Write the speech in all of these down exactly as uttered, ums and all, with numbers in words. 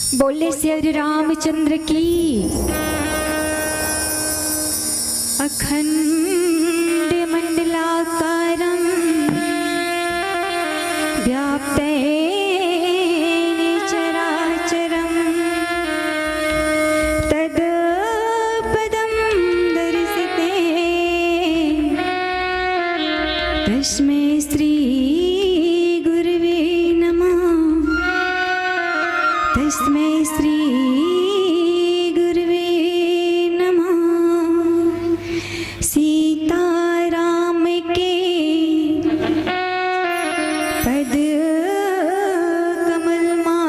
बोले श्री रामचंद्र की। अखंड मंडलाकारं व्याप्तेन चराचरं तदपदं दर्शिते तस्मै श्री गुरवे नमः। तस्मै श्री गुरवे नमः। सीताराम के पद कमल मा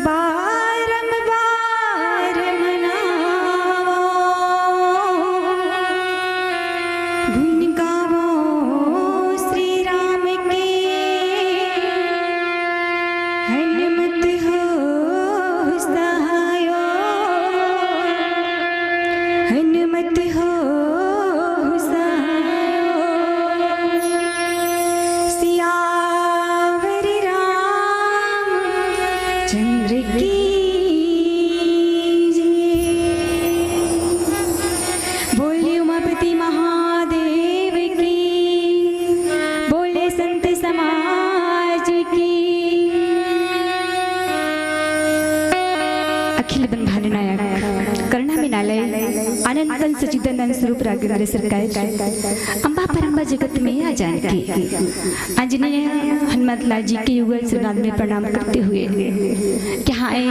बारंबार मनावो। गुण गावो श्री राम के, हनुमत हो सहायो, हनुमत हो सहायो। सियावर रामचंद्र की जय। बोलिए उमापति महादेव की, बोले संत समाज की। अखिल ब्रह्मांड नायक, करुणा मृणालय, आनंद कंद सच्चिदानंद स्वरूप राघवेंद्र सरकार, अम्बा परम्बा जगत में आ जानकी, आंजनेय हनुमत लाल जी के युगल श्रीनाथ में प्रणाम करते हुए यहाँ आए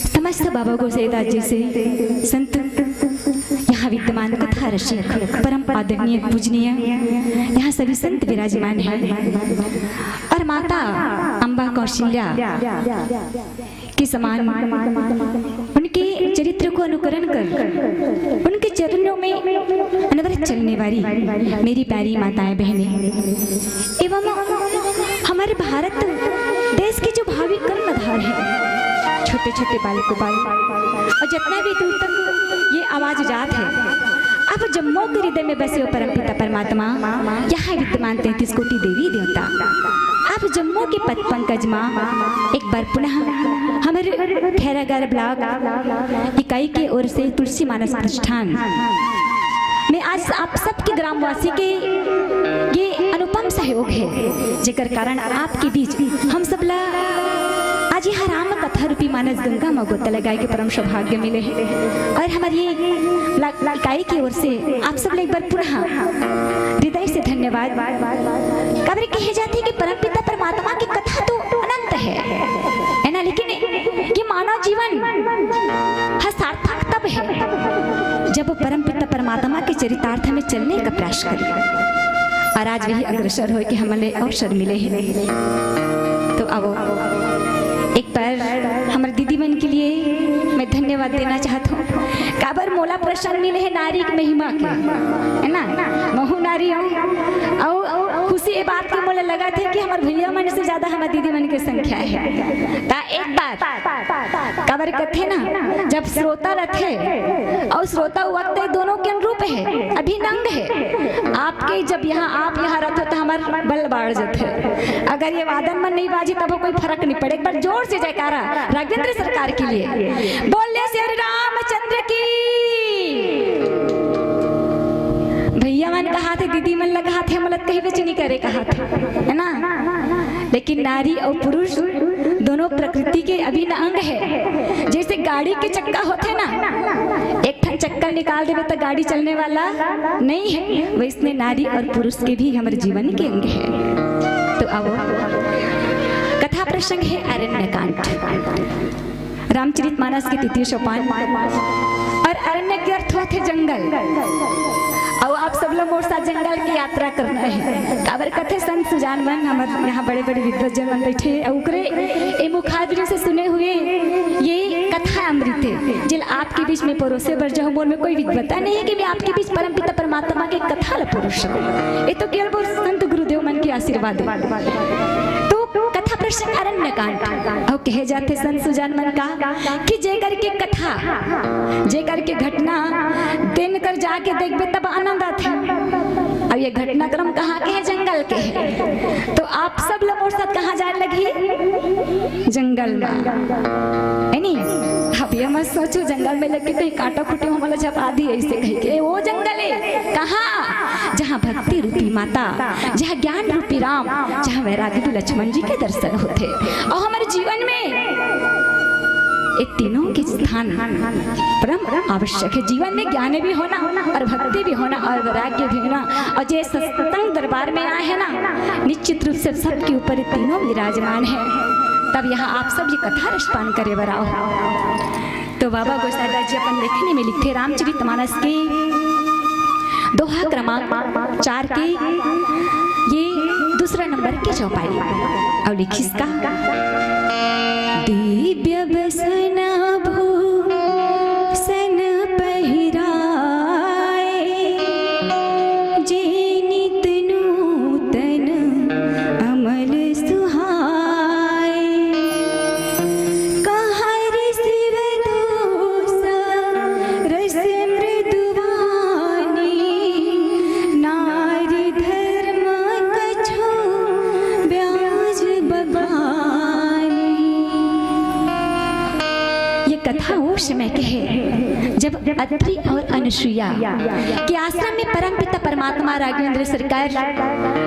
समस्त बाबा गोसाईदास जी से, संत, यहाँ विद्यमान कथा रसिक, परम आदरणीय पूजनीय यहाँ सभी संत विराजमान हैं और माता अम्बा कौशल्या के समान उनके चरित्र को अनुकरण कर उनके चरणों में अनवरत चलने वाली मेरी प्यारी माताएं, बहनें एवं हमारे भारत देश के जो भावी कर्णधार हैं, छोटे छोटे बाल गोपाल और जितना भी दूर तक ये आवाज जात है, आप जम्मो के हृदय में बसे हो परमपिता परमात्मा, यहाँ विद्यमान तैंतीस कोटि देवी देवता, आप जम्मो के पद पंकज मा एक बार पुनः हमारे खैरागढ़ ब्लॉक इकाई के ओर से तुलसी मानस प्रतिष्ठान में आज आप सबके ग्रामवासी के ये अनुपम सहयोग है, जेकर कारण आपके बीच हम सबला आज यह राम कथा रूपी मानस गंगा में गोता लगाए के परम सौभाग्य मिले है। और हमारी ला-, इकाई की ओर से आप सब ला एक बार पुनः हृदय से धन्यवाद। काबर कहे जाथे कि परमपिता परमात्मा की कथा तो अनंत है, है ना, लेकिन ये मानव जीवन ह सार्थक तब है जब वो परमपिता परमात्मा के चरितार्थ में चलने का प्रयास करे। और आज वही अग्रसर होए के हमन ला अवसर मिले है। तो आवो, एक बार हमर दीदी मन के लिए मैं धन्यवाद देना चाहत हूँ। काबर मोला प्रसंग मिले है नारी के महिमा के, है ना? महू नारी हूँ। अउ खुशी ये बात के मोला लगत है कि हमर भैया मन से ज्यादा हमर दीदी मन के संख्या है। ता एक बात, काबर कथे ना, जब श्रोता रथे अउ श्रोता वक्त दोनों के अनुरूप है, अभिन्न अंग है। आपके जब यहाँ, आप यहाँ रथो तो हमर बल बाढ़ जथे। अगर ये वादन मन नहीं बाजी तब कोई फर्क नहीं पड़े। एक बार जोर से जयकारा राघवेंद्र सरकार के लिए। बोले श्री रामचंद्र की। भैया मन कहाथे, दीदी मन ला कहाथे, हमला कहीं बेचनी करे कहाथे, है ना? लेकिन नारी अउ पुरुष दोनों प्रकृति के अभिन्न अंग है। जैसे गाड़ी के चक्का होथे ना, एक ठन चक्का निकाल देबे त गाड़ी चलने वाला नहीं है, वैसने नारी और पुरुष के भी हमर जीवन के अंग है। तो आवो, कथा प्रसंग है अरण्य कांड। रामचरित मानस के तृतीय सोपान। और अरण्य के अर्थ होथे जंगल। अउ आप सब ला मोर साथ जंगल की यात्रा करना है। काबर कथे संत सुजान मन, हमर यहाँ बड़े-बड़े विद्वत जन मन बैठे हैं, अउ ओकरे ए मुखारबिंद से सुने हुए ये कथा अमृत है, जेला आपके बीच में परोसे बर जाहूँ। मोर में कोई विद्वता नहीं है कि मैं आपके बीच परमपिता परमात्मा के कथा ला परोस सकूँ। ये तो केवल मोर संत गुरुदेव मन के आशीर्वाद है। तो कथा प्रसंग अरण्य कांड। अउ कहे जाथे संत सुजान मन का कि जेकर के कथा, जेकर के घटना तेन कर जाके देखबे तब आनंद आथे। अब ये घटनाक्रम कहाँ के है? जंगल के है। तो आप सब ला मोर साथ कहाँ जाए लगही? जंगल में, है नी? अब ये मत सोचो, जंगल में लग के कहीं कांटा खूंटी हमला झपा दी ऐसे कह के। वो जंगल है कहाँ? जहाँ भक्ति रूपी माता, जहाँ ज्ञान रूपी राम, जहाँ वैराग्य लक्ष्मण जी के दर्शन होते। और हमारे जीवन में ये तीनों के स्थान परम आवश्यक है। जीवन में ज्ञान भी होना और भक्ति भी होना और वैराग्य भी होना। और जे सत्संग दरबार में आए हैं ना, निश्चित रूप से सबके ऊपर ये तीनों विराजमान है। तब यहाँ आप सब ये कथा रसपान करे बर आओ। तो बाबा गोसाईदास जी अपन लेखनी में लिखे रामचरित मानस के दोहा क्रमांक चार के ये दूसरा नंबर के चौपाई। और लिखिस का, दिव्य बसन भूषण पहिराए, जे नित नूतन अमल सुहाए। कहर शिव दोष रस मृदुवानी, नारी धर्म कछो ब्याज बखानी। ये कथा उस समय के है, जब अत्रि और अनुसुईया के आश्रम में परमपिता परमात्मा राघवेंद्र सरकार,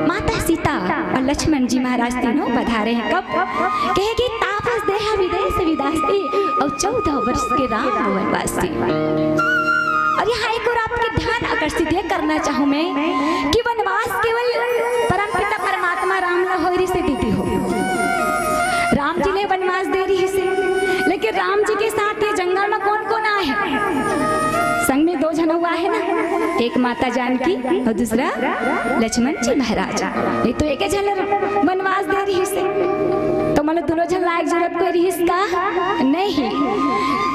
माता सीता और लक्ष्मण जी महाराज तीनों पधारे हैं। कब? कहे कि तापस देह विदेह विदासी, और चौदह वर्ष के राम वनवासी। और यहाँ एक और आपके ध्यान आकर्षित ये करना चाहूँ मैं कि वनवास केवल परमपिता परमात्मा राम ला होय रिहिसे दीदी हो। राम जी ने वनवास दे रिहिसे, लेकिन राम जी के साथ ये जंगल में कौन कौन आए हैं? संग में दो झन हुआ है ना, एक माता जानकी और दूसरा लक्ष्मण जी महाराज। नहीं तो एक झन वनवास दे रिहिसे, तो मतलब दोनों झन लायक जरूरत कोई रिहिस का? नहीं।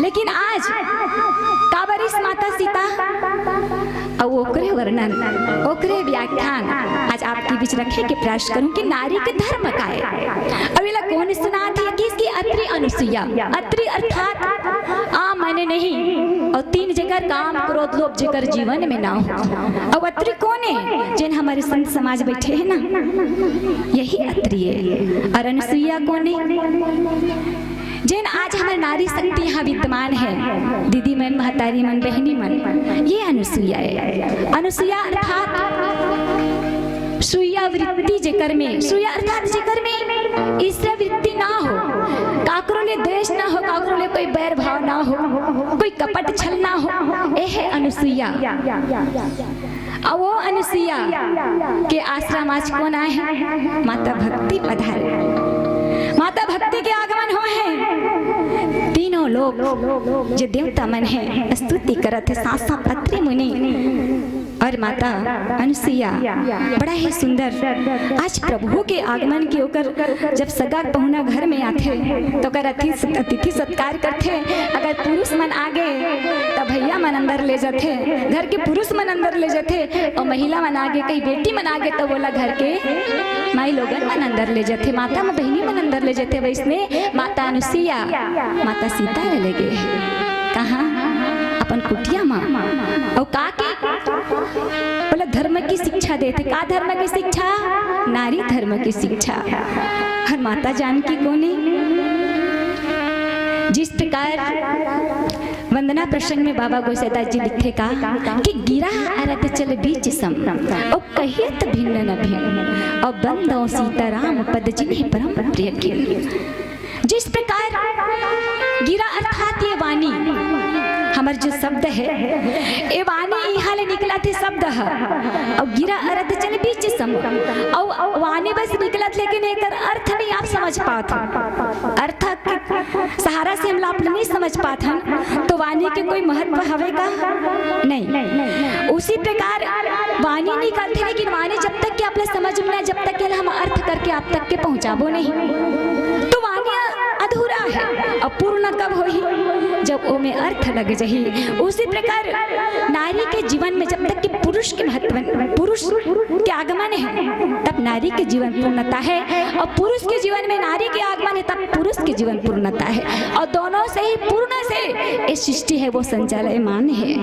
लेकिन आज काबर इस माता सीता और ओकरे वर्णन, ओकरे व्याख्यान आज आपके बीच रखे के प्रयास करूं कि नारी के धर्म का है। अब एला कौन सुनात हे कि इसकी अत्रि अनुसुईया, अत्रि अर्थात आ माने नहीं, और तीन जेकर काम क्रोध लोभ जेकर जीवन में ना हो। अब अत्रि कौन है? जेन हमारे संत समाज बैठे हैं ना, यही अत्रि है। और अनुसुईया कौन है? जेन आज हमारे नारी शक्ति यहाँ विद्यमान है, दीदी मन, महतारी मन, बहनी मन, ये अनुसुईया है। अनुसुईया अर्थात सुईया वृत्ति जेकर में, सुईया अर्थात जेकर में ईर्ष्या वृत्ति ना हो, काकरो ले द्वेष ना हो, काकरो ले कोई बैर भाव ना हो, कोई कपट छल ना हो, ये है अनुसुईया। अउ वो अनुसुईया के आश्रम आज कोन आए हे? माता भक्ति पधारे। माता भक्ति के आगमन होए हे। तीनों लोक जे देवता मन हे स्तुति करत हे, साथ साथ अत्रि मुनि और माता अनुसुईया। बड़ा ही सुंदर। आज प्रभु के आगमन के ओकर जब सगा पहुना घर में आथे तो ओकर अतिथि अतिथि सत्कार करथे। अगर पुरुष मन आगे त भैया मन अंदर ले जाथे, घर के पुरुष मन अंदर ले जाथे, और महिला मन आगे, कई बेटी मन आगे त बोला घर के माई लोगन मन अंदर ले जाथे, माता मन बहिनी मन अंदर ले जाथे। वैसने माता अनुसुईया माता सीता ले गे हे। कहाँ? अपन कुटिया मा। और का के? बोला धर्म की शिक्षा देथे। का धर्म की शिक्षा? नारी धर्म की शिक्षा। और माता जानकी कोन हे? जिस प्रकार वंदना प्रसंग में बाबा गोसाईदास जी लिखथे का कि गिरा अरथ चल बीच सम, और कहियत भिन्न न भिन्न, और बंदौ सीताराम पद जिन्हें परम प्रिय किन्न। जिस प्रकार गिरा अर्थात ये वाणी, हमर जो शब्द हे, ये वाणी इहाँ ले निकलत हे शब्द ह, और गिरा अरथ चल बीच सम, और वाणी बस निकलत, लेकिन एकर अर्थ नहीं आप समझ पात हो। अर्थ के सहारा से हम ला आप नहीं समझ पात हन, तो वाणी के कोई महत्व हवे का? नहीं। उसी प्रकार वाणी निकलथे, लेकिन वाणी जब तक कि आप ला समझ में ना, जब तक कि हम अर्थ करके आप तक के पहुँचाबो नहीं, तो वाणी अधूरा हे। अब पूर्ण कब होही? जब ओमे अर्थ लग जाही। उसी प्रकार नारी के जीवन में जब तक कि पुरुष के महत्व, पुरुष के आगमन हे, तब नारी के जीवन पूर्णता हे, और पुरुष के जीवन में नारी के आगमन हे, तब पुरुष के जीवन पूर्णता हे, और दोनों से ही पूर्ण से ये सृष्टि हे, वो संचालयमान हे।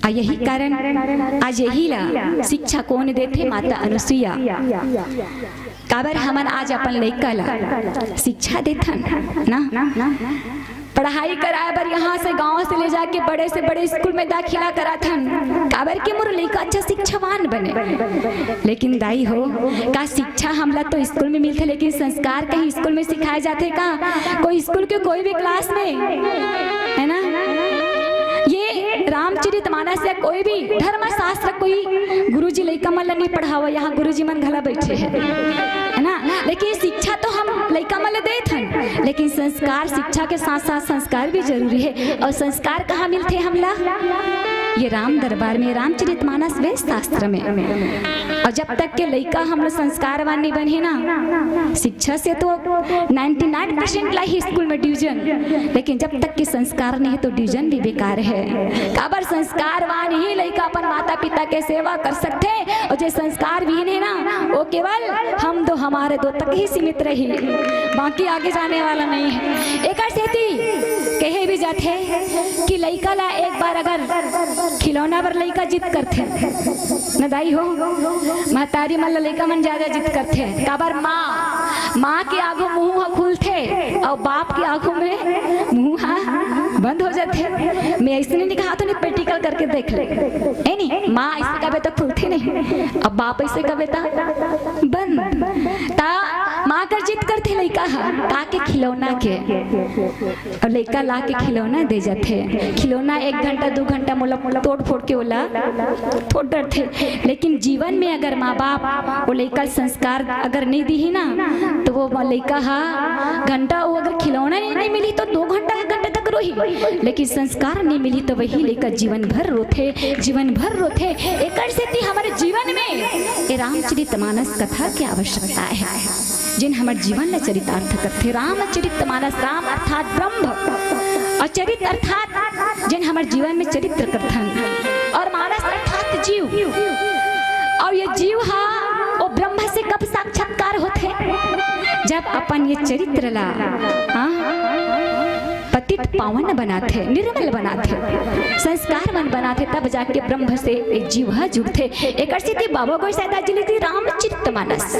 अउ यही कारण आज यही ला शिक्षा कोन देथे? माता अनुसुईया। काबर हमन आज अपन लइका ला शिक्षा देथन ना, पढ़ाई कराए बर यहाँ से गांव से ले जाके बड़े से बड़े स्कूल में दाखिला कराथन, काबर के मोर लइका अच्छा शिक्षावान बने। लेकिन दाई हो, का शिक्षा हमला तो स्कूल में मिलथे, लेकिन संस्कार कहीं स्कूल में सिखाए जाथे का? कोई स्कूल के कोई भी क्लास में, है ना? ये रामचरित मानस या कोई भी धर्मशास्त्र कोई गुरुजी लइका मन ला नहीं पढ़ावा, यहाँ गुरुजी मन घला बैठे हैं, है ना? लेकिन शिक्षा तो हम लइका मन ला देत हन, लेकिन संस्कार, शिक्षा के साथ साथ संस्कार भी जरूरी है। और संस्कार कहाँ मिलथे हमला? ये राम दरबार में, रामचरित मानस वेद शास्त्र में। और जब तक के लइका हमला संस्कारवान नहीं बनही ना, शिक्षा से तो नाइंटी नाइन परसेंट लाही स्कूल में डिवीजन, लेकिन जब तक के संस्कार नहीं है तो डिवीजन भी बेकार है। काबर संस्कारवान ही लइका अपन माता पिता के सेवा कर सकथे, और जे संस्कार विहीन है ना, वो केवल हम दो हमारे दो तक ही सीमित रही, बाकी आगे जाने वाला नहीं है। एकर सेती कहे भी जाथे कि लइका ला एक बार अगर खिलौना बर लइका जिद करथे, न दाई हो, महतारी मन ला लइका मन ज्यादा जिद करथे। काबर? माँ, माँ के आगू मुंह ह खुलथे अउ बाप के आगू में मुंह ह बंद हो जाथे। मैं ऐसे नहीं कहा तो नहीं, प्रैक्टिकल करके देख ले, है नहीं? माँ ऐसे कबे तो खुलथे नहीं, अब बाप ऐसे कबे तो बंद। ता माँ कर जिद करथे लइका ह का के? खिलौना के। अउ लइका ला के खिलौना दे जाथे। खिलौना एक घंटा दू घंटा मोला तोड़ फोड़ के ओला फोड़ डरथे, लेकिन जीवन में अगर माँ बाप वो लइका संस्कार अगर नहीं दीही ना, तो वो लइका हा घंटा, वो अगर खिलौना नहीं, नहीं मिली तो दो घंटा, एक घंटा तक रोही, लेकिन संस्कार नहीं मिली तो वही लइका जीवन भर रोथे, जीवन भर रोथे। एकर सेती हमारे जीवन में ये रामचरित मानस कथा के आवश्यकता है, जेन हमर जीवन ला चरितार्थ करथे। रामचरित मानस, राम अर्थात ब्रह्म, और चरित अर्थात जेन हमर जीवन में चरित्र करथन, और मानस अर्थात जीव। और ये जीव हा वो ब्रह्म से कब साक्षात्कार होथे? जब अपन ये चरित्र ला, हाँ, पतित पावन बनाथे, निर्मल बनाथे, संस्कारवान बनाथे, तब जाके ब्रह्म से ये जीव हा जुड़थे। एकर सेती बाबा गोसाईदास जी लिखथे रामचरित मानस।